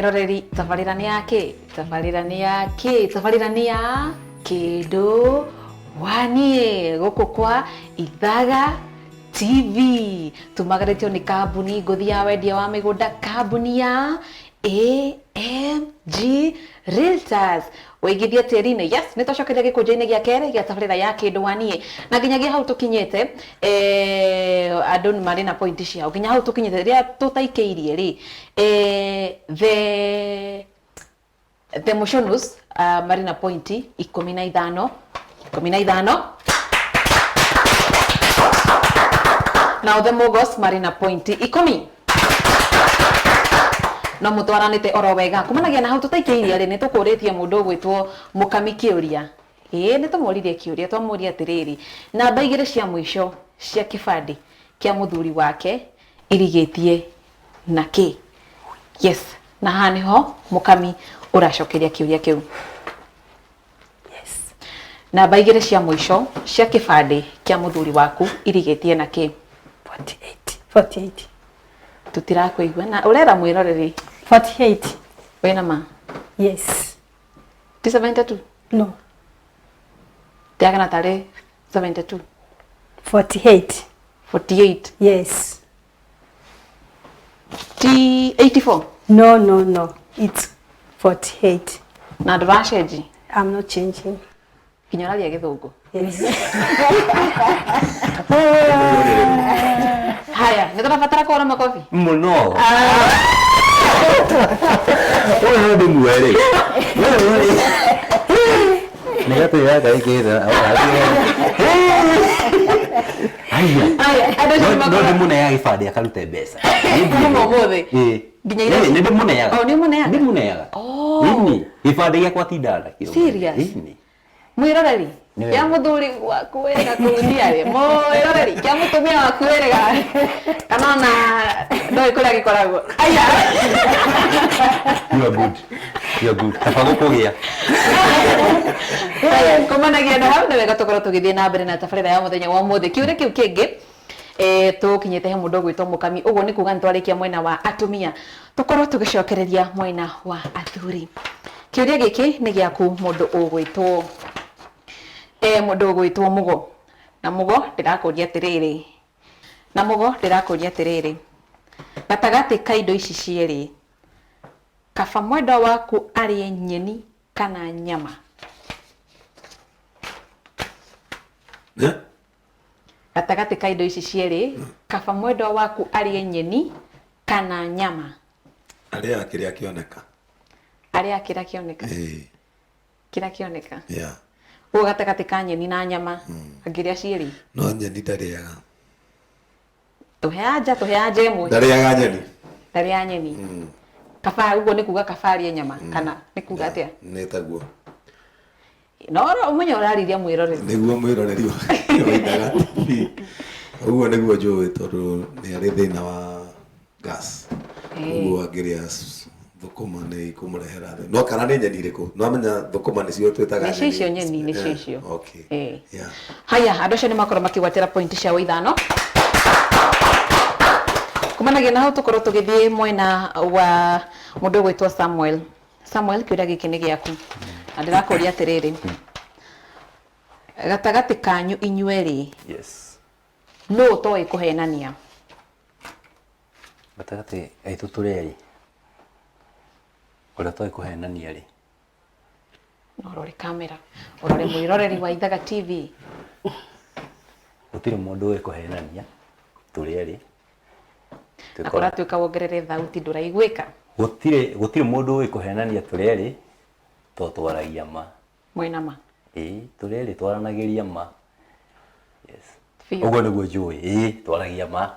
Mwĩroreri, tabarĩra nĩ ya kĩ? Tabarĩra nĩ ya kĩ? Tabarĩra nĩ ya kĩndũ waniĩ gũkũ kwa Ithaga TV. Tumagarĩtio nĩ kambuni ngũthi ya wendia wa mĩgũnda, kambuni ya AMG Realtors. Wĩigithia tĩri-inĩ. Yes, nĩ twacokeria gĩkũnjo-inĩ gĩa kerĩ gĩa tabarĩra ya kĩndũ wa niĩ. Na nginyagia hau tũkinyĩte, eh, andũ marĩ na pointi ciao. Nginya hau tũkinyĩte, rĩrĩa tũtaikĩirie rĩ, eh, the the Motionus marĩ na pointi 15, 15. Nao the Mogos marĩ na pointi 10. No mũtwaranĩte oro wega. Kumanagia na hau tũtaikĩirie rĩ, nĩ tũkũrĩtie mũndũ ũgwĩtwo Mũkami kĩũria. Ĩĩ nĩ tũmũririe kĩũria, twamũria atĩrĩrĩ, namba igĩrĩ cia mũico cia kĩbandĩ kĩa mũthuri wake irigĩtie na kĩ? Yes, na haha nĩho Mũkami ũracokeria kĩũria kĩu. Yes. Namba igĩrĩ cia mũico cia kĩbandĩ kĩa mũthuri waku irigĩtie na kĩ? 48. 48. Tũtirakũigua na ũrera mwĩroreri. 48. Wĩna ma? Yes. Ti 72? No. Ndĩragana tarĩ 72. 48. 48. Yes. Ti 84? No, no, no. It's 48. Na ndũracenji? I'm not changing. Nginya ũraria gĩthũngũ? Yes. Haya, nĩ tũrabatara kũhũra makobi? Mũno. Ũyũ no ndĩmuoe rĩ. Ũyũ rĩ. Nĩ gatwĩra Ngai kĩra. Haiya. Haya, andũ acio No no nĩmakora- ndĩmũneaga gĩbandĩ akarute mbeca. Kuma ũmũthĩ? Ĩĩ. Nginya ira- Ĩĩ, nĩ ndĩmũneaga. Oh, nĩ ũmũneaga? Ndĩmũneaga. Oh. Ĩni. Gĩbandĩ gĩakwa tindaga nakĩo. Serious? Ĩni. Mwĩroreri, Nĩ kĩa wega. mũthuri waku wĩrĩga kũhutia rĩ, mwĩroreri, kĩa mũtumia waku wĩrĩga, kana ona ndoĩ kũrĩa gĩkoragwo. Aya. You are good. You are good. Kaba gũkũgĩa. Haya, kumanagia na hau nĩ wega tũkorwo tũgĩthiĩ na mbere na tabarĩra ya mũthenya wa ũmũthĩ. Kĩũria kĩu kĩngĩ eh, tũkinyĩte he mũndũ ũgwĩtwo Mũkami, ũguo nĩ kuga nĩ twarĩkia mwena wa atumia, tũkorwo tũgĩcokereria mwena wa athuri. Kĩũria gĩkĩ nĩ gĩaku mũndũ ũgwĩtwo eh, mũndũ ũgwĩtwo Mũgo. Na Mũgo ndĩrakũria atĩrĩrĩ, na Mũgo ndĩrakũria atĩrĩrĩ, gatagatĩ ka indo ici cierĩ, kaba mwendwa waku arĩe nyeni kana nyama? Eh? Gatagatĩ ka indo ici cierĩ, kaba mwendwa waku arĩe nyeni kana nyama? Arĩaga kĩrĩa kĩoneka. Arĩaga kĩrĩa kĩoneka? Ĩĩ. Kĩrĩa kĩoneka? Yeah. Ũguo gatagatĩ ka nyeni na nyama, angĩrĩa cierĩ? No nyeni ndarĩaga. Tũhe anja, tũhe anja ĩmwe. Ndarĩaga nyeni. Ndarĩaga nyeni. Kaba ũguo nĩ kuga kaba arĩe nyama kana nĩ kuga atĩa? Nĩ taguo. No ũmenye ũrarĩria mwĩroreri. Nĩguo mwĩroreri wa Ithaga TV. Ũguo nĩguo njũĩ tondũ nĩ arĩ thĩna wa gas. Ũguo angĩrĩa thũkũma nĩ ikũmũrehera thĩna. No kana nĩ nyeni irĩkũ? No amenya thũkũma nĩcio twĩtaga Nĩcio icio nyeni, nĩcio icio. Okay. Yeah. Haya, andũ acio nĩ makorwo makĩgwatĩra point ciao ithano. Kumanagia na hau tũkorwo tũgĩthiĩ mwena wa mũndũ ũgwĩtwo Samuel. Samuel, kĩũria gĩkĩ nĩ gĩaku. Na ndĩrakũria atĩrĩrĩ, gatagatĩ kanyu inyuerĩ, Yes. nũ ũtoĩ kũhenania? Gatagatĩ gaitũ tũrĩ erĩ, ũrĩa ũtoĩ kũhenania rĩ. Na ũrore kamera, ũrore mwĩroreri wa Ithaga TV. Gũtirĩ mũndũ ũĩ kũhenania tũrĩ erĩ. Na kũratuĩka wongerere thauti ndũraiguĩka. Gũtirĩ gũtirĩ mũndũ ũĩ kũhenania tũrĩ erĩ tondũ twaragia ma. Mwĩna ma? Ĩĩ tũrĩ erĩ twaranagĩria ma. Yes. Biũ. Ũguo nĩguo njũĩ. Ĩĩ twaragia ma.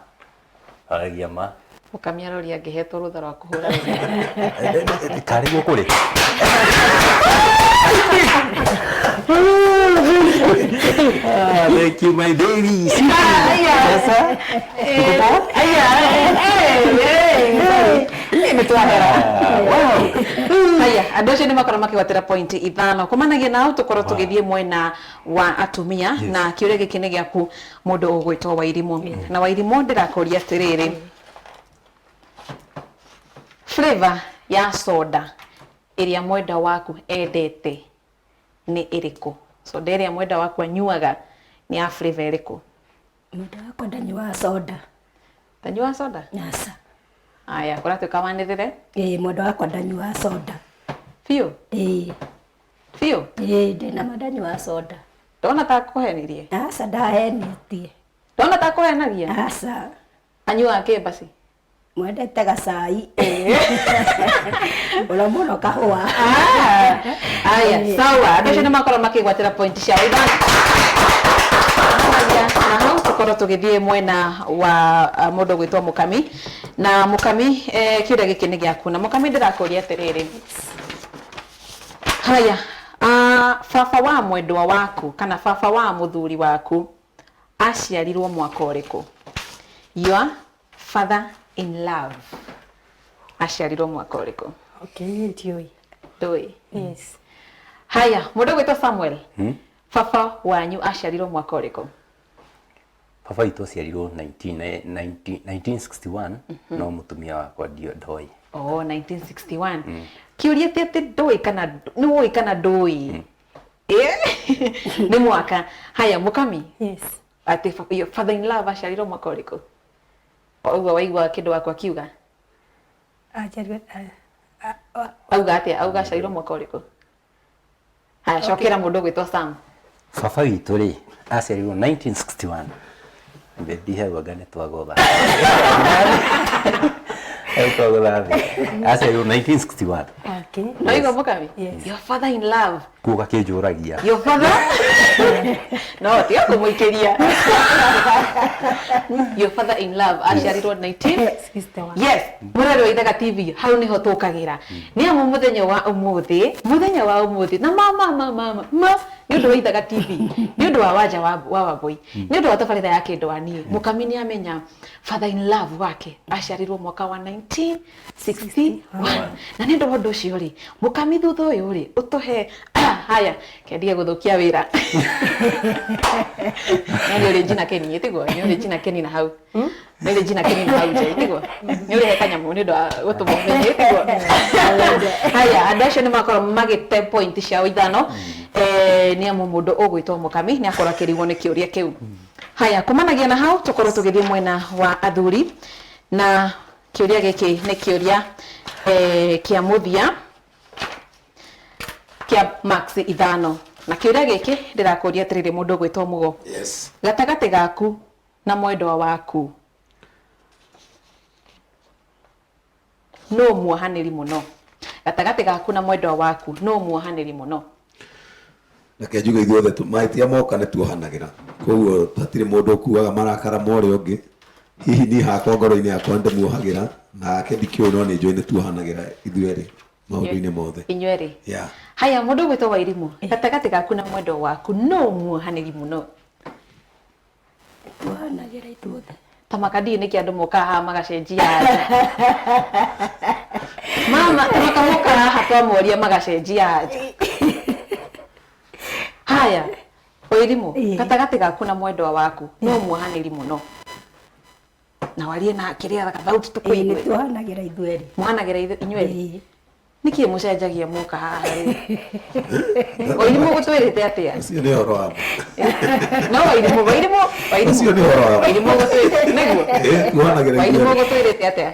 Twaragia ma. Mũkamĩaroria angĩhetwo rũtha rwa kũhũra Karĩ gũkũ rĩ. Ah, thank you my baby. Sasa. Nĩ twahera. Wow. Haya, andũ acio nĩ makorwo makĩgwatĩra point ithano. Kumanagia na hau tũkorwo tũgĩthiĩ mwena wa atumia na kĩũria gĩkĩ nĩ gĩaku mũndũ ũgwĩtwo Wairimũ. Na Wairimũ ndĩrakũria atĩrĩrĩ, flavor ya Ya soda ĩrĩa mwendwa waku endete nĩ ĩrĩkũ? Soda ĩrĩa mwendwa waku anyuaga nĩ ya flavor ĩrĩkũ? Mwendwa wakwa ndanyuaga soda. Ndanyuaga soda? Aca. Aya, kũratuĩka wanĩrĩre? Ĩĩ, mwendwa wakwa ndanyuaga soda. Biũ? Ĩĩ. Biũ? Ĩĩ, ndĩna ma ndanyuaga soda. Ndona ta akũhenirie? Aca, ndahenetie. Ndona ta akũhenagia? Aca. Anyuaga kĩ basi? Mwendete gacai. Mũno mũno kahũa. Aya, sawa. Andũ acio nĩ makorwo makĩgwatĩra point ciao ithano. Aya, na hau tũkorwo tũgĩthiĩ mwena wa mũndũ ũgwĩtwo Mũkami. Na Mũkami, kĩũria gĩkĩ nĩ gĩaku. Na Mũkami ndĩrakũria atĩrĩrĩ. Haya, baba wa mwendwa waku kana baba wa mũthuri waku aciarirwo mwaka ũrĩkũ? Your father in love aciarirwo mwaka ũrĩkũ? Okay, niĩ ndiũĩ. Ndũĩ? Yes. Haya, mũndũ ũgwĩtwo Samuel, baba wanyu aciarirwo mwaka ũrĩkũ? Baba witũ aciarirwo 1961, no mũtumia wakwa ndoĩ. Oh, 1961. Kĩũria ti atĩ ndũĩ kana nĩ ũĩ kana ndũĩ. Nĩ mwaka. Haya, Mũkami. Yes. Atĩ your father in love aciarirwo mwaka ũrĩkũ? Ũguo waigua kĩndũ wakwa akiuga? Aciarirwo, Auga atĩa? Auga aciarirwo mwaka ũrĩkũ? Haya, cokera mũndũ ũgwĩtwo Sam. Baba witũ rĩ, aciarirwo 1961. Mbethi hau anga nĩ twagũtha. Hau twagũtha thĩ. Aciarirwo 1961. Okay. No igua Mũkami? Yes. Your father in love. Kuo gakĩnjũragia. Your father? No, tiga kũmũikĩria. Your father in love aciarirwo 19 61. Yes, mũrori wa Ithaga TV, hau niho tũkagĩra. Nĩ amu mũthenya wa ũmũthĩ, mũthenya wa ũmũthĩ, na ma ma ma ma ma, ma, nĩ ũndũ wa Ithaga TV, nĩ ũndũ wa Wanja wa Wambũi, nĩ ũndũ wa tabarĩra ya Kĩndũ wa Niĩ, Mũkami nĩ amenya father in love wake aciarirwo mwaka wa 1961. Na nĩ ũndũ wa ũndũ ũcio rĩ, Mũkami thutha ũyũ rĩ, ũtũhe, haya, kendige gũthũkia wĩra. No nĩ ũrĩ njina Keni, tiguo? Nĩ ũrĩ njina Keni na hau. Nĩ ũrĩ njina Keni na hau nja, tiguo? Nĩ ũrĩ he kanyamũ nĩ ũndũ wa gũtũma ũmenye, tiguo? Haya, andũ acio nĩ makorwo magĩte point ciao ithano. Nĩ amu mũndũ ũgwĩtwo Mũkami nĩ akorwo akĩrigwo nĩ kĩũria kĩu. Haya, kumanagia na hau tũkorwo tũgĩthiĩ mwena wa athuri, na kĩũria gĩkĩ nĩ kĩũria kĩa mũthia kĩa max ithano. Na kĩũria gĩkĩ ndĩrakũria atĩrĩrĩ, mũndũ ũgwĩtwo Mũgo. Yes. Gatagatĩ gaku na mwendwa waku, nũ muohanĩri mũno? Gatagatĩ gaku na mwendwa waku, nũ muohanĩri mũno? Reke njuge ithuothe mahĩtia moka nĩ tuohanagĩra, koguo hatirĩ mũndũ ũkuaga marakara ma ũrĩa ũngĩ. Hihi niĩ hakwa ngoro-inĩ yakwa ndĩmuohagĩra, nake ndikĩũĩ, no nĩ njũĩ nĩ tuohanagĩra ithuerĩ maũndũ-inĩ mothe. Inyuerĩ? Yeah. Haya, mũndũ ũgwĩtwo Wairimu, gatagatĩ gaku na mwendwa waku, nũ muohanĩri mũno? Tuohanagĩra ithuothe. Ta makadii nĩkĩ andũ mokaga haha magacenjia anja? Mama, makamoka haha twamoria magacenjia anja. Haya, Wairimu, gatagatĩ gaku na mwendwa waku, nũ muohanĩri mũno? Na warie na kĩrĩa gathauti Ĩĩ, tũkũigue. nĩ tuohanagĩra ithuerĩ. Muohanagĩra inyuerĩ? Ĩĩ. Nĩkĩ mũcenjagia moka haha rĩu? Wairimu gũtwĩrĩte atĩa? Ũcio nĩ ũhoro wa ma. No Wairimu, Wairimu, Wairimu. Ũcio nĩ ũhoro wa ma. Wairimu gũtwĩrĩte, nĩguo? Ĩĩ, tuohanagĩra Wairimu ithuerĩ. gũtwĩrĩte atĩa?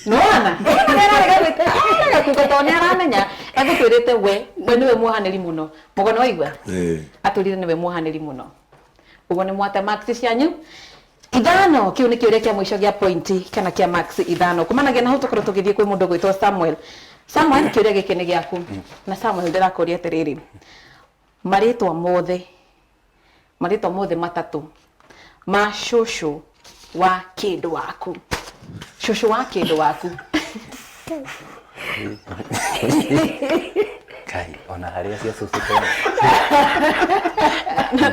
Nĩwona? Nĩararega kuga tondũ nĩaramenya egũtwĩrĩte we nĩwe muohanĩri mũno. Mũgo nĩ waigua? Ĩĩ. Atwĩrire nĩwe muohanĩri mũno. Ũguo nĩ mwate marks cianyu ithano. Kĩu nĩ kĩũria kĩa mũico gĩa point kana kĩa marks ithano. Kumanagia na hau tũkorwo tũgĩthiĩ kwĩ mũndũ ũgwĩtwo Samuel. Samuel, kĩũria gĩkĩ nĩ gĩaku. Na Samuel, ndĩrakũria atĩrĩrĩ, marĩtwa mothe, marĩtwa mothe matatũ ma cũcũ wa kĩndũ waku. Cũcũ wa kĩndũ waku. Kai, ona harĩa cia cũcũ tena.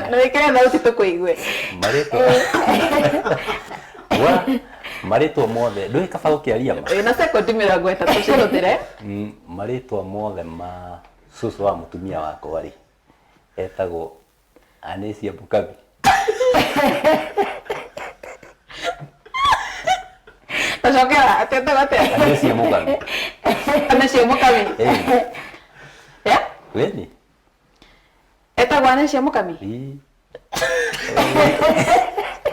Na wĩkĩre thauti tũkũigue. Marĩtwa. Wa, marĩtwa mothe. Ndũĩ kaba gũkĩaria ma? Wĩna sekondi 30 cihũthĩre. Marĩtwa mothe ma cũcũ wa mũtumia wakwa rĩ, etagwo Anĩcia Mũkabi. Tacokera atĩ etagwo atĩa? Anecia Mũkami. Anecia Mũkami. Eh, Yeah? weni? Etagwo Anecia Mũkami. Ii.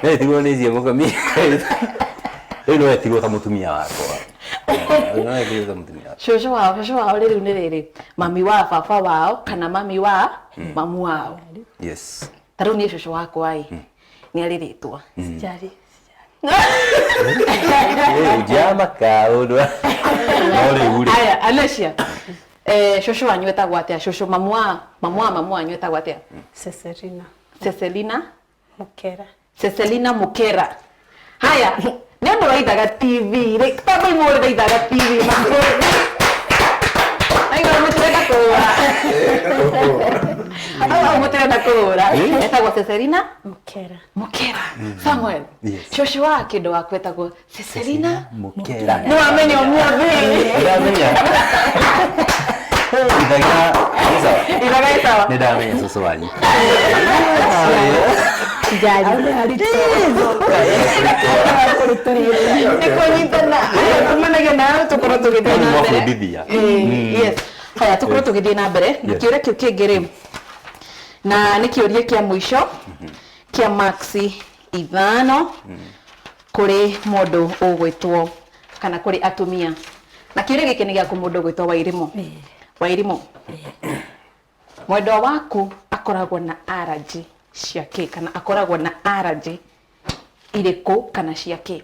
No etirwo Anecia Mũkami. Rĩu no etirwo ta mũtumia wakwa. Eh, no etirwo ta mũtumia wakwa. Cũcũ wao rĩu nĩ rĩrĩ mami wa baba wao kana mami wa mamu wao. Yes. Ta rĩu niĩ cũcũ wakwa ĩ nĩ arĩ rĩtwa. Sijali. Eh, njama kaũndũ. No rĩu rĩ. Aya, Anecia. Eh, cũcũ wanyu etagwo atĩa? Cũcũ mamu wa mamu wanyu etagwo atĩa? Cecilina Cecelina Mukera. Cecelina Mukera. Haya, nĩ ũndũ wa Ithaga TV rĩ, tamba imũrĩre Ithaga TV Naigua mũtirenda kũhũra. Au mũtirenda kũhũra. Etagwo Cecelina Mukera. Mukera. Samuel. Yes. Cũcũ wa kĩndũ waku etagwo Cecelina Mukera. Nĩ wamenya ũmũthĩ. Ndamenya. Ithaga. Nĩ sawa. Ithaga ĩ sawa. Nĩ ndamenya cũcũ wanyu. Sijali. Nĩ kũnyitana. Tumanagia nawe tũkorwo tũgĩthiĩ na mbere. Mwabundithia. Yes. Haya, tũkorwo tũgĩthiĩ na mbere na Yes. kĩũria kĩu kĩngĩ rĩ, na nĩ kĩũria kĩa mũico kĩa maxi 5 kũrĩ mũndũ ũgwĩtwo kana kũrĩ atumia, na kĩũria gĩkĩ nĩ gĩaku mũndũ ũgwĩtwo Wairimũ. Wairimũ, mwendwa waku akoragwo na allergy cia kĩ, kana akoragwo na allergy irĩkũ kana cia kĩ?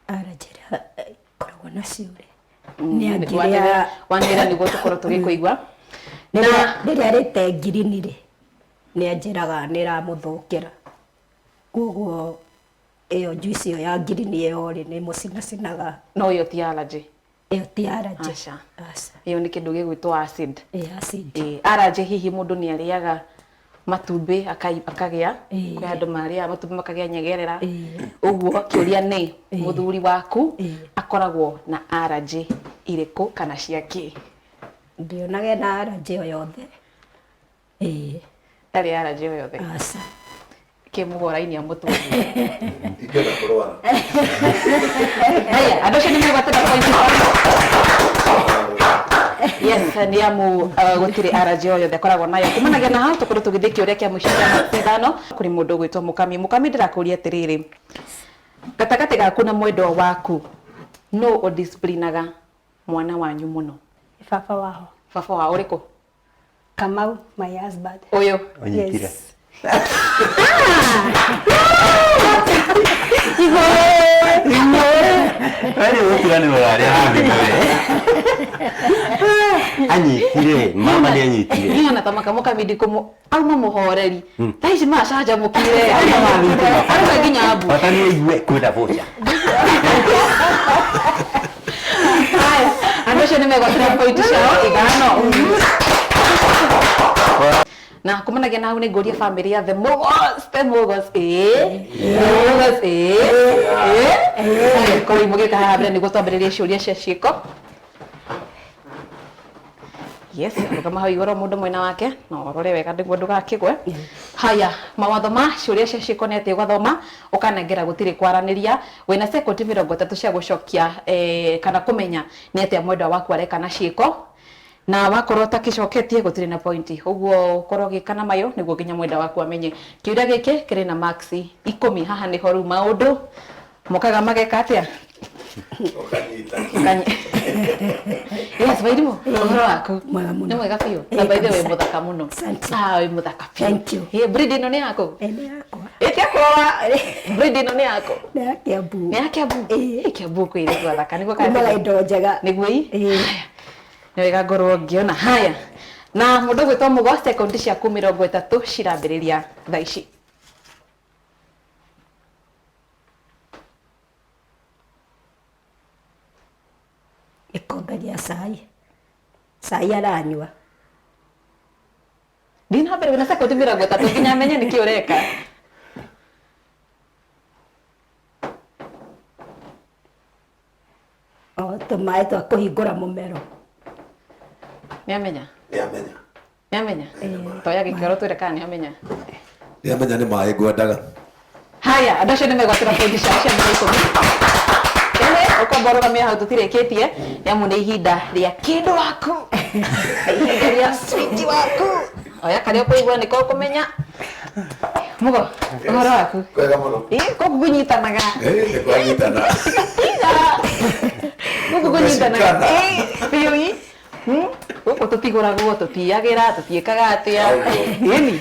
Allergy ĩrĩa ĩkoragwo nacio rĩ, nĩ angĩrĩa Wanĩrĩra nĩguo tũkorwo tũgĩkũigua. Na rĩrĩa arĩte ngirini rĩ, nĩ anjĩraga nĩ ĩramũthũkĩra, koguo ĩyo juice ĩyo ya ngirini ĩyo rĩ, nĩ mũcinacinaga. No ĩyo ti allergy? Ĩyo ti allergy. Aca. Aca. Ĩyo nĩ kĩndũ gĩgwĩtwo acid. Ĩ acid. Ĩ, allergy hihi mũndũ nĩ arĩaga matumbĩ akagĩa, kwĩ andũ marĩaga matumbĩ makagĩa nyegerera. Ũguo kĩũria nĩ mũthuri waku akoragwo na allergy irĩkũ kana cia kĩ? Ndionaga ena allergy o yothe. Ĩ. Ndarĩ allergy o yothe? Aca. Kĩmũhũra-inĩ amũtwe. Ingĩenda kũrwara. Haya, andũ acio nĩ megwatĩra point. Yes, nĩ amu gũtirĩ allergy o yothe akoragwo nayo. Kumanagia na hau tũkorwo tũgĩthiĩ kĩũria kĩa mũico kĩa marks 5 kũrĩ mũndũ ũgwĩtwo Mũkami. Mũkami, ndĩrakũria atĩrĩrĩ, gatagatĩ gaku na mwendwa waku, nũ ũdisciplinaga mwana wanyu mũno? Baba wao. Baba wao ũrĩkũ? Kamau, my husband. Ũyũ? Ũnyitire. Yes. Wewe ũtiganĩrwo na arĩa hathimũ we. Anyitire, mama nĩ anyitire. Niĩ ona ta Mũkami ndikũmũ auma mũhoreri thaa ici macanjamũkire arauga nginya mbu. Bata nĩ aigue kwĩna voucher. Haya, andũ acio nĩ megwatĩra point ciao 5. Na kumanagia na hau nĩ ngũria bamĩrĩ ya the Mogos, the Mogos, ĩ Mogos, ĩ ĩ korwo mũgĩka haha mbere nĩguo twambĩrĩrie ciũria cia ciĩko. Yes, rũgama hau igũrũ mũndũ mwena wake na ũrore wega nĩguo ndũgakĩgwe. Haya, mawatho ma ciũria cia ciĩko nĩ atĩ ũgathoma ũkanengera, gũtirĩ kwaranĩria, wĩna sekondi 30 cia gũcokia kana kũmenya nĩ atĩa mwendwa waku areka na ciĩko, na wakorwo ũtakĩcoketie gũtirĩ na point. Ũguo ũkorwo ũgĩka na mayũ nĩguo nginya mwenda waku amenye. Kĩũria gĩkĩ kĩrĩ na marks 10. Haha nĩho rĩu maũndũ mokaga mageka atĩa? Ũkanyita. Yes, Wairimũ, ũhoro waku? Mwega mũno. Nĩ mwega biũ. Ĩ, Na by the way kabisa. mũthaka mũno. Asante. Ah, wĩ mũthaka biũ. Thank you. Ĩ, breed ĩno nĩ yaku? Ĩ, nĩ yakwa. Ĩtia kũrora breed ĩno nĩ yaku? Nĩ ya Kiambu. Nĩ ya Kiambu? Ĩ. Ĩ, Kiambu kwĩ airĩtu athaka nĩguo Kumaga indo njega. Nĩguo ĩ? Ĩ. Haya. Nĩ wega ngorwo ngĩona. Haya, na mũndũ ũgwĩtwo Mũgo, sekondi ciaku 30 cirambĩrĩria thaa ici. Gĩkombe gĩa cai. Cai aranyua. Thiĩ na mbere, wĩna sekondi 30 nginya amenye nĩkĩ ũreka. O tũmaĩ twa kũhingũra mũmero. Nĩ amenya? Nĩ amenya. Nĩ amenya? Toya gĩkĩro twĩre kana nĩ amenya. Nĩ amenya nĩ maĩ ngwendaga. Haya, andũ acio nĩ megwatĩra pointi ciao cia 10. Ũkwamba ũrũgamie hau tũtirĩkĩtie nĩ amu nĩ ihinda rĩa kĩndũ waku. Ihinda rĩa sweet waku. Oya karĩa ũkũigua nĩko ũkũmenya. Mugo, ũhoro waku? Kwega mũno. Ĩ, gũkũ kũnyitanaga. Ĩ, nĩ kwanyitana. Gũkũ kũnyitanaga. Gũcikana. Ĩ, biũ ĩ. Gũkũ tũtigũragwo, tũtiyagĩra, tũtiĩkaga atĩa. Ĩni.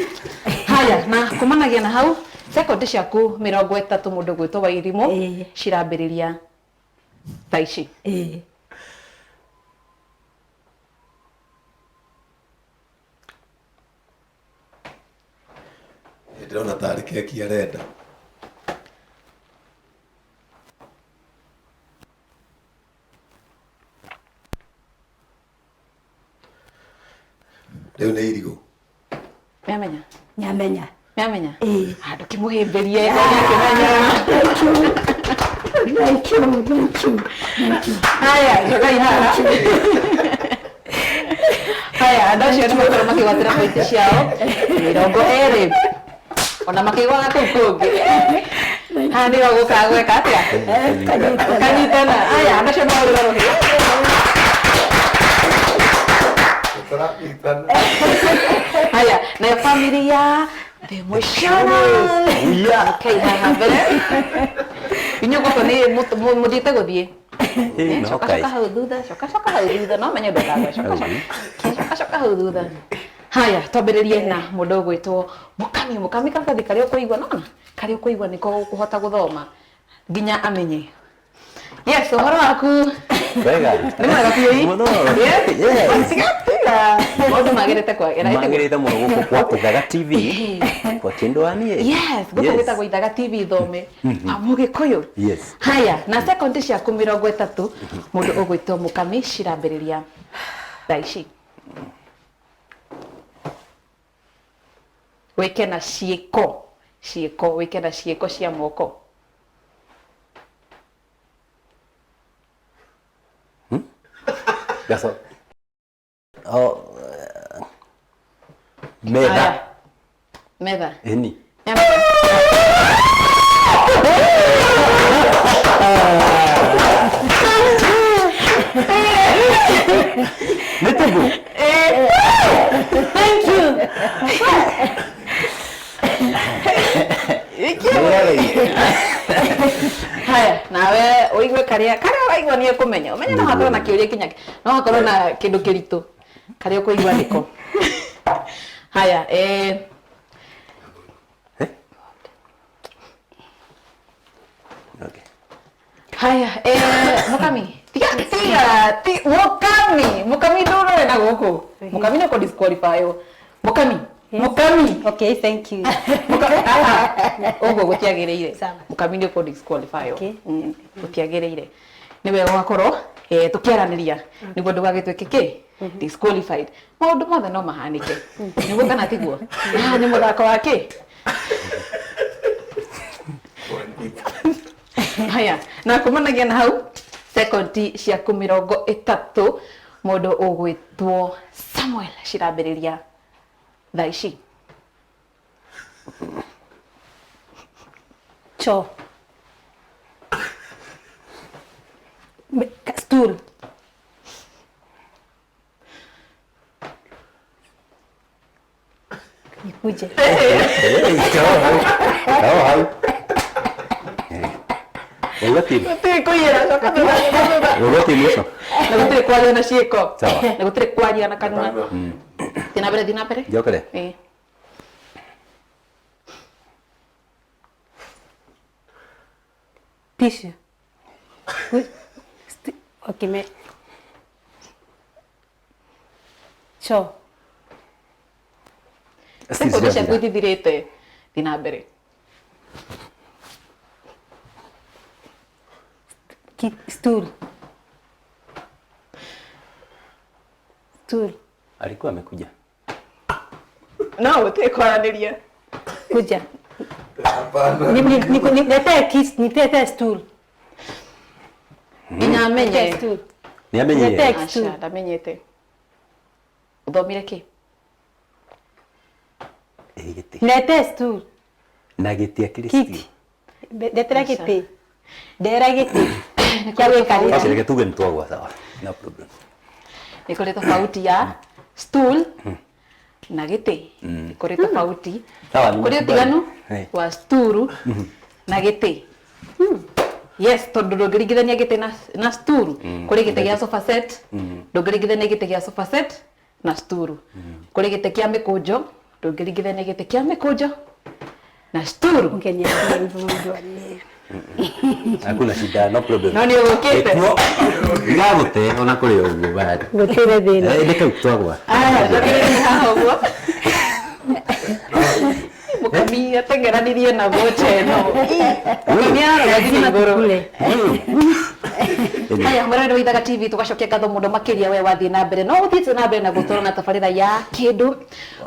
Haya, na kumanagia na hau, sekondi ciaku 30 mũndũ gwĩtwo Wairimũ Ĩĩ. cirambĩrĩria thaa ici. Ĩĩ. Ndĩrona tarĩ keki arenda. Rĩu nĩ irigũ. Nĩamenya? Nĩamenya. Nĩamenya? Ĩĩ. Handũ kĩmũhĩmbĩrie nĩakĩmenya. Thank you. Thank you. Thank you. Thank you. Haya, cokai haha. Haya, andũ acio nĩ makorwo makĩgwatĩra pointi ciao 20 ona makĩgwaga kũu kũngĩ. Haha nĩho gũkaga gweka atĩa? Kanyitana. Haya, andũ acio mahũrĩrwo rũhĩ. Tũranyitana. Haya, nayo family ya The Mũcana. Okay, haha mbere. Inyuĩ gũkũ nĩ mũthiĩte gũthiĩ. Ĩ, no Coka kai. coka hau thutha, coka coka hau thutha, no menye ndũkagwe, coka coka. Coka coka hau thutha. Haya, twambĩrĩrie na mũndũ ũgwĩtwo Mũkami. Mũkami karatathi karĩa ũkũigua, nona karĩa ũkũigua nĩko ũkũhota gũthoma nginya amenye. Yes, ũhoro waku Wega. nĩ mwega biũ ĩ? Mũno. Yes. Yes. Tiga tiga. Maũndũ magĩrĩte kwagĩra. Magĩrĩte mũno gũkũ kwa Ithaga TV. Kwa kĩndũ wa niĩ. Yes, gũkũ gwĩtagwo Ithaga TV thome. Wa Mũgĩkũyũ. Yes. Haya, na sekondi ciaku 30 mũndũ ũgwĩtwo Mũkami cirambĩrĩria thaa ici. Wĩke na ciĩko, ciĩko, wĩke na ciĩko cia moko. Gaco. Oh, metha. Haya. Metha. Ĩni. Nĩ tũgũ. Thank you. Haya, nawe ũigue karĩa karĩa ũraigua nĩ ũkũmenya. Ũmenye no hakorwo na kĩũria kinya no hakorwo na kĩndũ kĩritũ karĩa ũkũigua nĩko. Haya, Okay. Haya, Mũkami, tiga tiga ti Mũkami, Mũkami ndũrore na gũkũ. Mũkami nĩ ũkũ-disqualify. Mũkami, Mũkami. Okay, thank you. Mũkami, aha, ũguo gũtiagĩrĩire. Sawa. Mũkami nĩ ũkũ-disqualify. Okay. Gũtiagĩrĩire. Nĩ wega ũgakorwo tũkĩaranĩria nĩguo ndũgagĩtuĩke kĩ disqualified. Maũndũ mothe no mahanĩke. Nĩguo kana tiguo? Haha nĩ mũthako wa kĩ? Haya, na kumanagia na hau sekondi ciaku 30 mũndũ ũgwĩtwo Samuel cirambĩrĩria thaa ici. Cho. Stool. Nikuje. Hau. Hau hau. Waigua timu? Gũtirĩ kũiyĩra, coka thutha, coka thutha. Waigua timu ũcio? Na gũtirĩ kwaria na ciĩko. Sawa. Na gũtirĩ kwaria na kanua. Thiĩ na mbere, thiĩ na mbere. Njokere. Ĩĩ. Tissue. Okay, me. Cho. Sekondi ciaku itithirĩte. Thiĩ na mbere. Stool. Stool. Alikuwa amekuja. No, gũtirĩ kwaranĩria. Kuja. Hapana. Niletee kit, niletee stool. Nginya amenye. Niletee stool. Nĩ amenyire. Niletee Aca, stool. ndamenyete. Ũthomire kĩ? Ĩ, gĩtĩ. Niletee stool. Na gĩtĩ akĩrĩ Kiti. stool. Ndetera gĩtĩ. Ndehera gĩtĩ. Kĩa gũikarĩra. Okay, reke tuge nĩ twagwa sawa. No problem. Nĩ kũrĩ tofauti ya stool na gĩtĩ. Nĩ kũrĩ tofauti. Sawa, nĩ Kũrĩ nimekubali. ũtiganu Eh. wa stool na gĩtĩ. Yes, tondũ ndũngĩringithania gĩtĩ na stool. Kũrĩ gĩtĩ gĩa sofa set, ndũngĩringithania gĩtĩ gĩa sofa set na stool. Kũrĩ gĩtĩ kĩa mĩkũnjo, ndũngĩringithania gĩtĩ kĩa mĩkũnjo na stool. Ũngĩnyambia mũndũ nĩ Hakuna shida, no problem. No nĩ ũgũkĩte. Ĩkuo, ndigagũte ona kũrĩ ũguo bado. Gũtirĩ thĩna. Eh, nĩ kau twagwa. Aya, tũkĩrĩria haha ũguo. Mũkami ateng'eranirie na vocha ĩno. Mũkami ararora nginya igũrũ. Kule. Haya, mwĩroreri wa Ithaga TV, tũgacokia ngatho mũno makĩria we wathiĩ na mbere no ũthiĩte na mbere na gũtũra na tabarĩra ya kĩndũ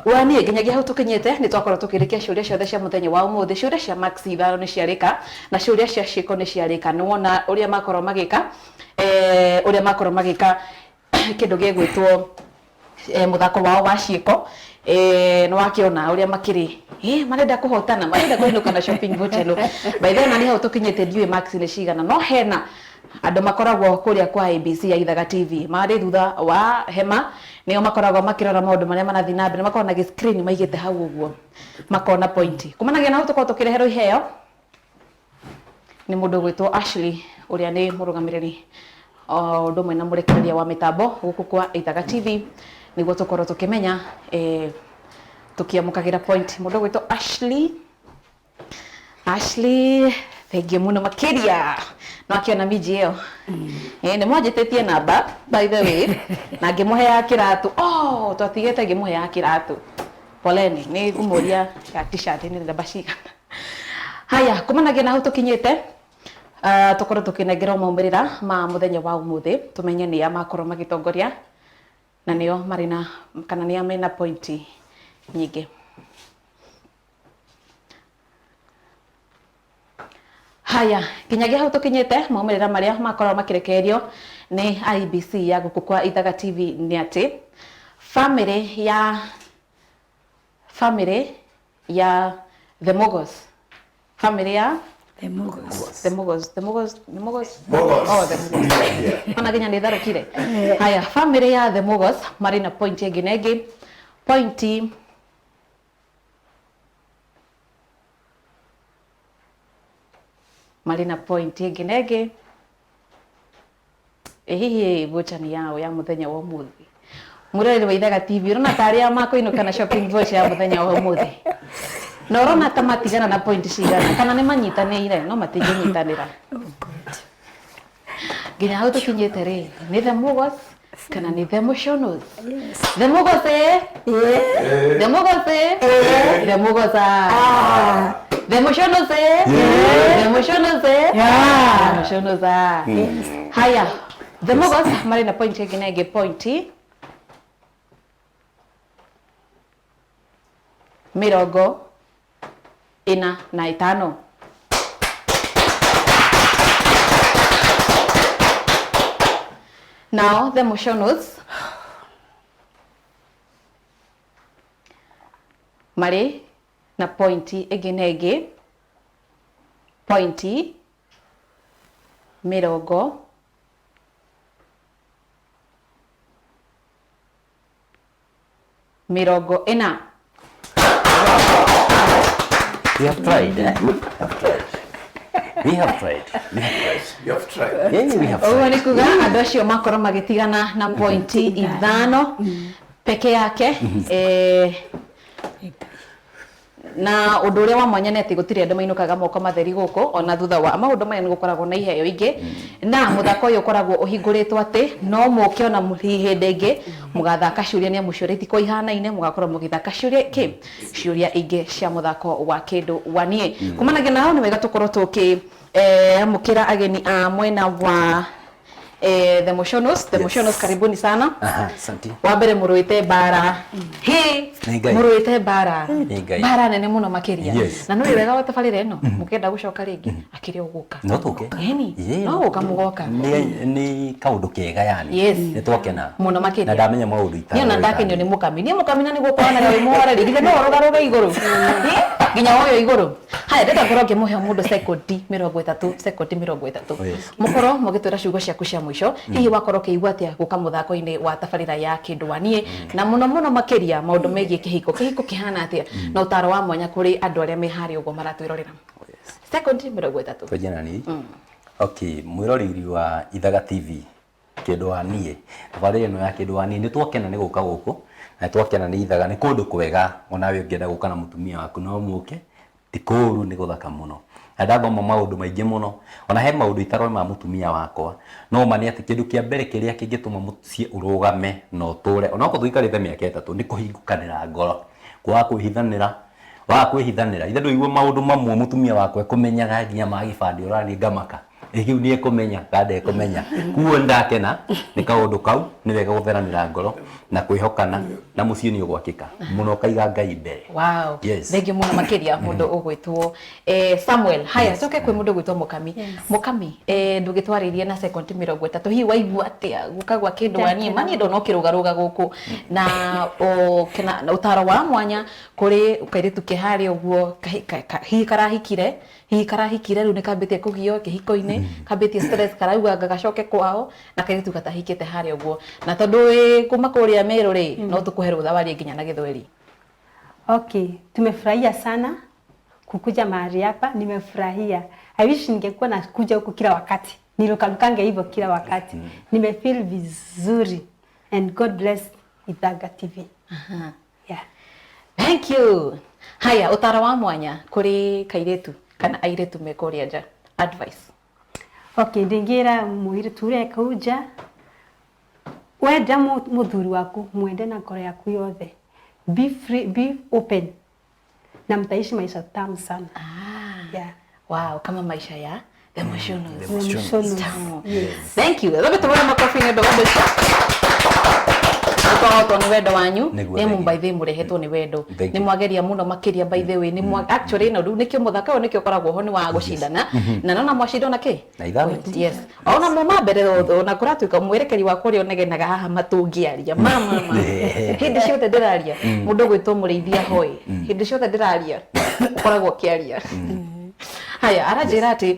wa niĩ nginyagia hau tũkinyĩte. Nĩ twakorwo tũkĩrĩkia ciũria ciothe cia mũthenya wa ũmũthĩ. Ciũria cia max ithano nĩ ciarĩka na ciũria cia ciĩko nĩ ciarĩka. Nĩ wona ũrĩa makorwo magĩka, ũrĩa makorwo magĩka kĩndũ gĩgwĩtwo mũthako wao wa ciĩko. Nĩ wakĩona ũrĩa makĩrĩ, marenda kũhotana, marenda kũinũka na shopping voucher ĩno. By the way, na nĩ hau tũkinyĩte, ndiũĩ max nĩ cigana, no hena andũ makoragwo kũrĩa kwa ABC ya Ithaga TV marĩ thutha wa hema, nĩo makoragwo makĩrora maũndũ marĩa marathiĩ na mbere, makoragwo na gĩ-screen maigĩte hau ũguo makona point. Kumanagia na hau tũkorwo tũkĩreherwo iheo nĩ mũndũ ũgwĩtwo Ashley, ũrĩa nĩ mũrũgamĩrĩri o ũndũ ũmwe na mũrekereria wa mĩtambo gũkũ kwa Ithaga TV, nĩguo tũkorwo tũkĩmenya, tũkĩamũkagĩra point. Mũndũ ũgwĩtwo Ashley, Ashley, thengiũ mũno makĩria. No akĩona minji ĩyo. Nĩ mwanjĩtĩtie namba by the way, na ngĩmũhe ya kĩratũ. Oh, twatigĩte ngĩmũhe ya kĩratũ. Poleni, nĩ ngũmũria ya t-shirt nĩ namba cigana. Haya, kumanagia na hau tũkinyĩte, tũkorwo tũkĩnengerwo maumĩrĩra ma mũthenya wa ũmũthĩ, tũmenye nĩa makorwo magĩtongoria na nĩo marĩ na kana nĩa mena pointi nyingĩ. Haya, nginyagia hau tũkinyĩte, maumĩrĩra marĩa makorwo makĩrekererio nĩ IBC ya gũkũ kwa Ithaga TV nĩ atĩ family ya The Mogos, family ya The Mogos. The Mogos, The Mogos, The Mogos. Mogos. Oh, The Mogos. Ona nginya nĩ tharũkire. Haya, family ya The Mogos marĩ na point ĩngĩ na ĩngĩ, pointi marĩ na point ĩngĩ na ĩngĩ. Ĩ hihi voucher nĩ yao ya mũthenya wa ũmũthĩ? Mũroreri wa Ithaga TV, ũrona ta arĩa makũinũka na shopping voucher ya mũthenya wa ũmũthĩ? Na ũrona ta matigana na point cigana, kana nĩ manyitanĩire? No matingĩnyitanĩra. Nginya hau tũkinyĩte rĩ, nĩ The Mogos kana nĩ The Moshonos? The Mogos, eh? The Mogos, eh? The Mogos, ah. The Moshonos, eh? The Moshonos, eh? The Moshonos, ah. Haya, The Mogos marĩ na point ĩngĩ na ĩngĩ, point 45. Now the Moshonos marĩ na pointi ĩngĩ na ĩngĩ, pointi 40. We have tried, eh? We have tried. We have tried. We have tried. You have tried. Yeah, we have Ũguo tried. nĩ kuga andũ acio makorwo magĩtigana na pointi 5 peke yake. Na ũndũ ũrĩa wa mwanya nĩ atĩ gũtirĩ andũ mainũkaga moko matheri gũkũ, ona thutha wa maũndũ maya nĩ gũkoragwo na iheo ingĩ, na mũthako ũyũ ũkoragwo ũhingũrĩtwo atĩ no mũke ona hĩndĩ ĩngĩ mũgathaka ciũria, nĩ amu ciũria itikoragwo ihanaine, mũgakorwo mũgĩthaka ciũria kĩ ciũria ingĩ cia mũthako wa kĩndũ wa niĩ. Kumanagia na hau nĩ wega tũkorwo tũkĩ amũkĩra ageni a mwena wa The Moshonos, The Yes. Moshonos, karibuni sana. Aha, asante. Wa mbere mũrũĩte mbara hĩ, Nĩ Ngai. mũrũĩte mbara Nĩ Ngai. mbara nene mũno makĩria. Yes. Na nĩ wega wa tabarĩra ĩno mũkĩenda gũcoka rĩngĩ akĩrĩ o gũka. No tũke. Ĩni, Yeah. no gũka mũgoka. Nĩ kaũndũ kega yani. Yes. Nĩ twakena. Mũno makĩria. Na ndamenya maũndũ Niĩ ona ndakenio nĩ mũkami, niĩ mũkami na nĩguo kũhanaga wĩ mũhoreri, githĩ no ũrũgarũge igũrũ? Ĩ, nginya woyo igũrũ. Haya, ndĩrenda ngorwo ngĩmũhe o mũndũ sekondi 30, sekondi 30. Oh, yes. Mũkorwo mũgĩtwĩra ciugo ciaku cia mũico, hihi wakorwo ũkĩigua atĩa gũka mũthako-inĩ wa tabarĩra ya kĩndũ wa niĩ, na mũno mũno makĩria maũndũ megiĩ kĩhiko, kĩhiko kĩhana atĩa, na ũtaro wa mwanya kũrĩ andũ arĩa me harĩa ũguo maratwĩrorera. Sekondi 30. Twenje na niĩ. Okay, mwĩroreri wa Ithaga TV, kĩndũ wa niĩ, tabarĩra ĩno ya kĩndũ wa niĩ, nĩ twakena nĩ gũka gũkũ, na nĩ twakena nĩ Ithaga, nĩ kũndũ kwega, onawe ũngĩenda gũka na mũtumia waku no mũke, ti kũũru, nĩ gũthaka mũno. Na ndathoma maũndũ maingĩ mũno, ona he maũndũ itaroĩ ma mũtumia wakwa, no ma nĩ atĩ kĩndũ kĩa mbere kĩrĩa kĩngĩtũma mũciĩ ũrũgame na ũtũre, onokorwo tũikarĩte mĩaka 3, nĩ kũhingũkanĩra ngoro, kwaga kwĩhithanĩra, waga kwĩhithanĩra, ithe ndũigue maũndũ mamwe mũtumia wakwa ekũmenyaga nginya ma gĩbandĩ ũraniĩ ngamaka. Ĩ kĩu nĩ ekũmenya kana ndekũmenya. Kuo ndakena nĩ kaũndũ kau, nĩ wega gũtheranĩra ngoro na kwĩhokana, na mũciĩ nĩ ũgwakĩka mũno, ũkaiga Ngai mbere. Wow. Yes. Thengiũ mũno makĩria mũndũ ũgwĩtwo Samuel. Haya, coke kwĩ mũndũ ũgwĩtwo Mũkami. Mũkami, ndũgĩtwarĩrie na sekondi 30, hihi waigua atĩa gũka gwa kĩndũ wa niĩ? Mani ndona ũkĩrũgarũga gũkũ na na ũtaro wa mwanya kũrĩ kairĩtu ke harĩa ũguo, hihi karahikire, hihi karahikire rĩu nĩ kambĩtie kũgio kĩhiko-inĩ, kambĩtie stress, karauga anga gacoke kwao, na kairĩtu gatahikĩte harĩa ũguo, na tondũ wĩ kuma kũrĩa Meru rĩ, no tũkũhe rũtha warie nginya na Gĩthweri. Okay, tumefurahia sana kukuja mahali hapa, nimefurahia. I wish ningekuwa nakuja huku kila wakati, nirukarukange hivyo kila wakati. Nimefeel vizuri and God bless Ithaga TV. Yeah. Thank you. Haya, ũtaro wa mwanya kũrĩ kairĩtu kana airĩtu me kũrĩa nja, advice. Okay, ndingira mũirĩtu ũrĩa kũu nja, wenda mũthuri waku, mwende na ngoro yaku yothe. Be free, be open, na mtaishi maisha tamu sana. Yeah. Wow, kama maisha ya The Moshonos. The Moshonos. Tamu. Yes. Thank you. Thambe tũhũre makobi nĩ ũndũ wa ũndũ ũcio. Nĩtwahotwo nĩ wendo wanyu. Nĩguo, Nĩ thank you. by the way mũrehetwo nĩ wendo. Thank Nĩ you. mwageria mũno makĩria by the way. Nĩ mwa actually no rĩu nĩkĩo mũthako ũyũ nĩkĩo ũkoragwo ho nĩ wa gũcindana. Na nona mwacinda ona kĩ? Na ithano. Yes. Ona muma mbere ona kũratuĩka mwerekeri wakwa ũrĩa ũnegenaga haha matũngĩaria. Ma ma ma. Hĩndĩ ciothe ndĩraria. Mũndũ ũgwĩtwo mũrĩithia hoi. Hĩndĩ ciothe ndĩraria. Ũkoragwo ũkĩaria. Haya, aranjĩra atĩ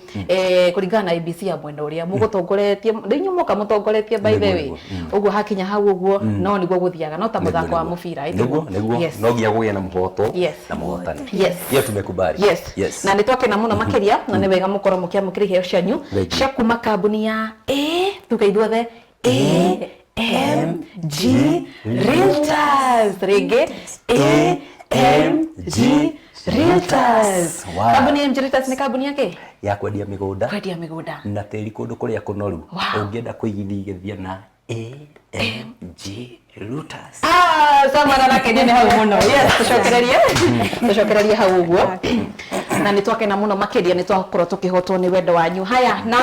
kũringana na ABC ya mwena ũrĩa mũgũtongoretie, rĩu inyuĩ mũka mũtongoretie by the way. Nĩguo, Ũguo hakinya hau ũguo no nĩguo gũthiaga, no ta mũthako wa Nĩguo, mũbira, nĩguo. Nĩguo, Yes. no nginya kũgĩe na mũhotwo Yes. na mũhotani. Yes. Hiyo tumekubali. Yes. Yes. Na nĩ twakena mũno makĩria, na nĩ wega mũkorwo mũkĩamũkĩra iheo cianyu Thank you. cia kuma kambuni ya A, tuge ithuothe A M G Realtors, rĩngĩ A M G Realtors. Wow. Kambuni ya MG Realtors nĩ kambuni ya kĩ? Ya kwendia mĩgũnda Kwendia mĩgũnda. na tĩri kũndũ kũrĩa kũnoru. Wow. Ũngĩenda kũigithia na AMG Realtors. Samuel arakenio nĩ hau mũno. Yes, tũcokererie. Tũcokererie hau ũguo. Na nĩ twakena mũno makĩria, nĩ twakorwo tũkĩhotwo nĩ wendo wanyu. Haya, na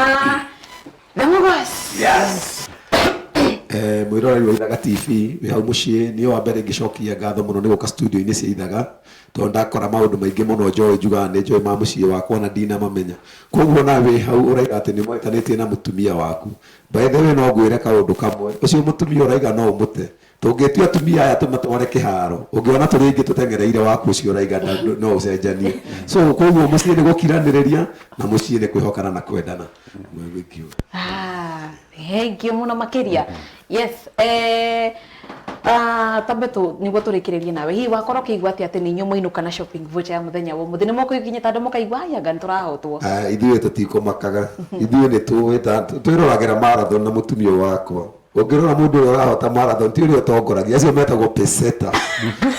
The Mugos. Yes. Mwĩroreri wa Ithaga TV wĩ hau mũciĩ, niĩ wa mbere ingĩcokia ngatho mũno nĩ gũka studio-inĩ cia Ithaga, tondũ ndakora maũndũ maingĩ mũno njoĩ, njugaga nĩ njoĩ ma mũciĩ wakwa na ndinamamenya. Koguo na wĩ hau ũraiga atĩ nĩ mwetanĩtie na mũtumia waku. By the way, no ngwĩre kaũndũ kamwe, ũcio mũtumia ũraiga no ũmũte. Tũngĩtua atumia aya tũmatware kĩharo, ũngĩona tũrĩ aingĩ tũteng'ereire waku ũcio ũraiga no ũcenjanie. So koguo mũciĩ nĩ gũkiranĩrĩria na mũciĩ nĩ kwĩhokana na kwendana. Thank you. Thank you mũno makĩria. Yes, tambe tu nĩguo tũrĩkĩrĩrie nawe, hihi wakorwo ũkĩigua atĩa atĩ nĩ inyuĩ mwainũka na shopping voucher ya mũthenya wa ũmũthĩ? Nĩ mũkũikinyĩte andũ mũkaigua aya anga nĩ tũrahotwo? Ithuĩ tũtikũmakaga, ithuĩ nĩ tũĩ twĩroragĩra marathon na mũtumia wakwa. Ũngĩrora mũndũ ũrĩa ũrahota marathon ti ũrĩa ũtongoragia, acio metagwo peseta.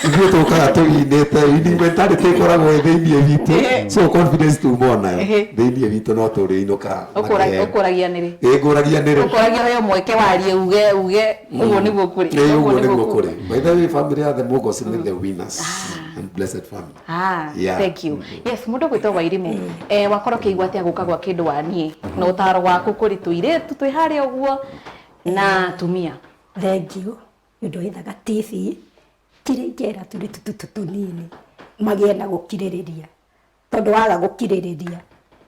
Ithuĩ tũkaga tũinĩte, winning mentality ĩkoragwo ĩ thĩiniĩ witũ, so confidence tuma onayo thĩiniĩ witũ, no tũrĩinũka na kĩheo. Ũkũragia nĩrĩ? Ĩ, ngũragia nĩrĩ? Ũkũragia heo mweke warie uge uge ũguo nĩguo kũrĩ. Ĩ, ũguo nĩguo kũrĩ. By the way, family ya The Mugos nĩ the winners. and blessed family. Ah, Yeah. thank you. Yes, mundu gwitwo Wairimu. Eh, wakorwo kĩigua atĩa gũka gwa kĩndũ wa niĩ na ũtaro waku kũrĩ tũirĩtu twĩ harĩa ũguo na atumia. Thank you nĩ ũndũ wa Ithaga TV. Kĩrĩa ingĩra tũirĩtu tũtũ tũnini, magĩe na gũkirĩrĩria, tondũ waga gũkirĩrĩria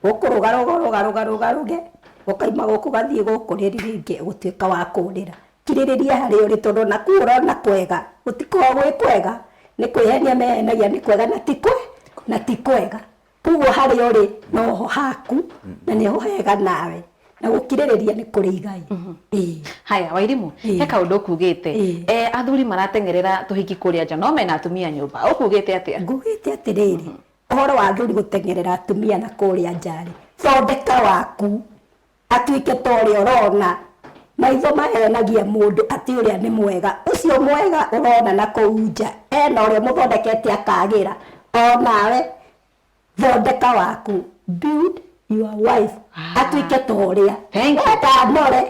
ũkũrũgarũga rũgarũga rũgarũge ũkaima gũkũ gathiĩ gũkũ rĩrĩ rĩngĩ ũgũtuĩka wa kũrĩra. Kirĩrĩria harĩa ũrĩ, tondũ ona kũu ũrona kwega gũtikoragwo gwĩ kwega, nĩ kwĩhenia mehenagia nĩ kwega na ti kwe na ti kwega. Koguo harĩa ũrĩ noho haku na nĩho hega nawe, na gũkirĩrĩria nĩ kũrĩ igai. Ĩĩ. Haya, Wairimu, he kaũndũ ũkugĩte. Eh, athuri marateng'erera tũhiki kũrĩa nja no mena atumia nyũmba. Ũkugĩte atĩa? Ngugĩte atĩrĩrĩ, ũhoro wa athuri gũteng'erera atumia na kũrĩa nja-rĩ, thondeka waku atuĩke ta ũrĩa ũrona. Maitho mahenagia mũndũ atĩ ũrĩa nĩ mwega, ũcio mwega ũrona na kũu nja ena ũrĩa mũthondekete akagĩra. Onawe thondeka waku, build your wife atuĩke ta ũrĩa. Thank you. Wenda anore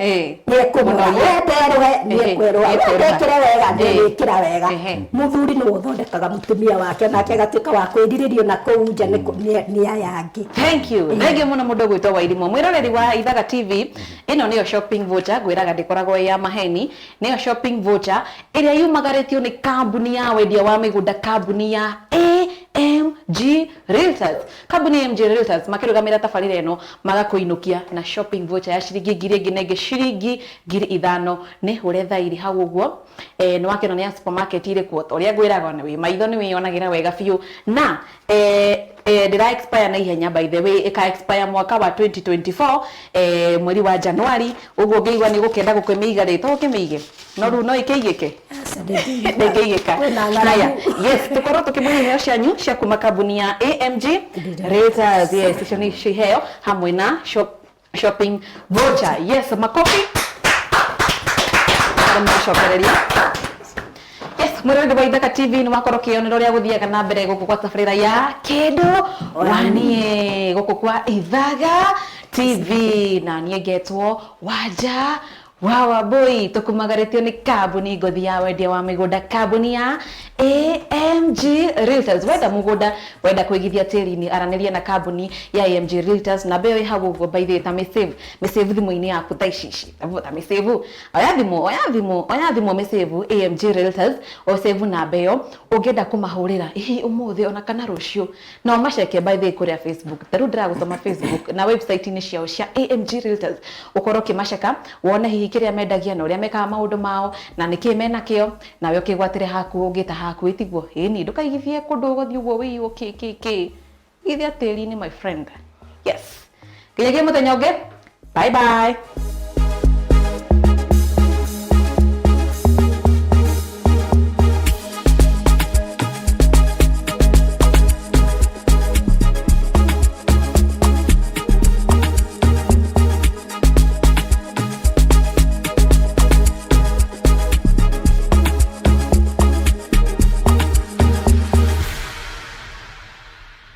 nĩekũnora, Mũnorie. wenda erũhe nĩekwerũha, wenda ekĩre wega nĩegwĩkĩra wega. Mũthuri nĩwe ũthondekaga mũtumia wake, nake agatuĩka wa kwĩrirĩrio na kũu nja nĩ aya angĩ. Thank you. Thank you muno mundu gwitwo Wairimu. Mwiroreri wa Ithaga TV, ĩno nĩyo shopping voucher, ngwĩraga ndĩkoragwo ĩ ya maheni, nĩyo shopping voucher ĩrĩa yumagarĩtio nĩ kambuni ya wendia wa mĩgũnda, kambuni ya AMG Realtors. Kambuni ya AMG Realtors makĩrũgamĩra tabarĩra ĩno magakũinũkia na shopping voucher ya ciringi 1,000 ĩngĩ na ĩngĩ ciringi 5,000. Nĩ hũre thairi hau ũguo. Nĩ wakĩona nĩ ya supermarket ĩrĩkũ, ta ũrĩa ngwĩraga ona wĩ maitho nĩ wĩyonagĩra wega biũ. Na ndĩra expire na ihenya, by the way, ĩka expire mwaka wa 2024 mweri wa January. Ũguo ũngĩigua nĩ ũgũkĩenda gũkĩmĩiga rĩ, to ũkĩmĩige, no rĩu no ĩkĩigĩke. Aca, ndĩngĩigĩka. Ndĩngĩigĩka. Kwĩna Haya, ng'aragu. yes, tũkorwo tũkĩmũhe iheo cianyu cia kuma kambuni ya AMG Realtors. Yes, icio nĩ iheo hamwe na shopping voucher. Yes, makofi. Aramacokereria. Yes, mwĩroreri wa Ithaka TV, nĩ wakorwo ũkĩyonera ũrĩa gũthiaga na mbere gũkũ gwa tabarĩra ya Kĩndũ Wanie gũkũ kwa Ithaga TV, na niĩ ngetwo Wanja wa Wambui. Tũkumagarĩtio nĩ kambuni ngothi ya wendia wa mĩgũnda, kambuni ya AMG Realtors. Wenda mũgũnda, wenda kũigithia tĩri-inĩ, aranĩria na kambuni ya AMG Realtors. Namba ĩyo ĩ hau ũguo, by the way, ta mĩsave, mĩsave thimũ-inĩ yaku thaa ici ici, ta mĩsave, oya thimũ, oya thimũ, oya thimũ, mĩsave AMG Realtors, ũsave namba ĩyo. Ũngĩenda kũmahũrĩra hihi ũmũthĩ ona kana rũciũ, no maceke by the way kũrĩa Facebook. Ta rĩu ndĩragũtũma Facebook na website-inĩ ciao cia AMG Realtors, ũkorwo ũkĩmaceka wone hihi kĩrĩa mendagia na ũrĩa mekaga maũndũ mao na nĩkĩ mena kĩo, nawe ũkĩgwatĩre haku ũngĩta haku ĩtiguo. Ĩni ndũkaigithie kũndũ ũgũthiĩ ũguo wĩiywo kĩ kĩ kĩ, igithia tĩri-inĩ, my friend. Yes, nginyagia mũthenya ũngĩ, bye bye.